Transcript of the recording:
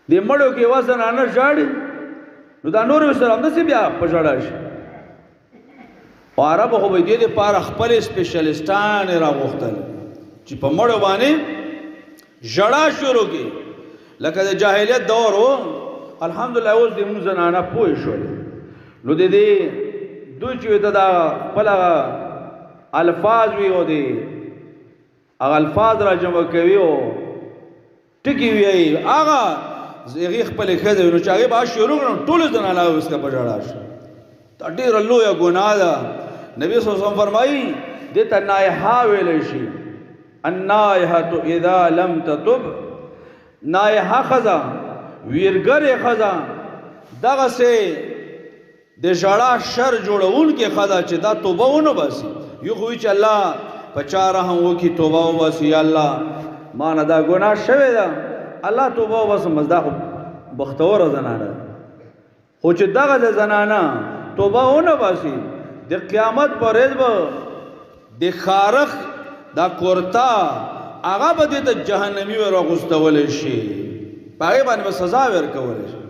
د مړو کې یوه زنانه ژاړي نو دا نور سره همداسې بیا په ژړا شي. او عربو خو به دې دپاره خپلې سپیشلسټان یې راغوښتل چې په مړو باندې ژړا شروع کړي، لکه د جاهلیت دور و. الحمدلله اوس د موږ زنانه پوه شولې، نو د دې دوی چې ته دا خپل الفاظ وي او دې هغه الفاظ را جمع کوي او ټکي ویایي، هغه هغې خپلې ښځې نو چې هغې به شروع کړو ټولې زنانه وروسته په ژړا شو. دا ډېره لویه ګناه ده. نبی صلی الله علیه وسلم فرمایي دې ته نایحه ویلی شي، النایحة اذا لم تتب. نایحه ښځه، ویرګرې ښځه، دغسې د ژړا شر جوړونکې ښځه چې دا توبه ونه باسي، یو خو وي چې الله په چا رحم وکړي توبه وباسي، یا الله ما نه دا ګناه شوې ده، الله توبه وباسم، بس دا خو بختوره زنانه ده. خو چې دغه د زنانه توبه ونه باسي، د قیامت پر ورځ به د خارخ دا کورتا هغه به دې ته جهنمي ور اغوستولی شي، په هغې باندې به سزا ورکولی شي.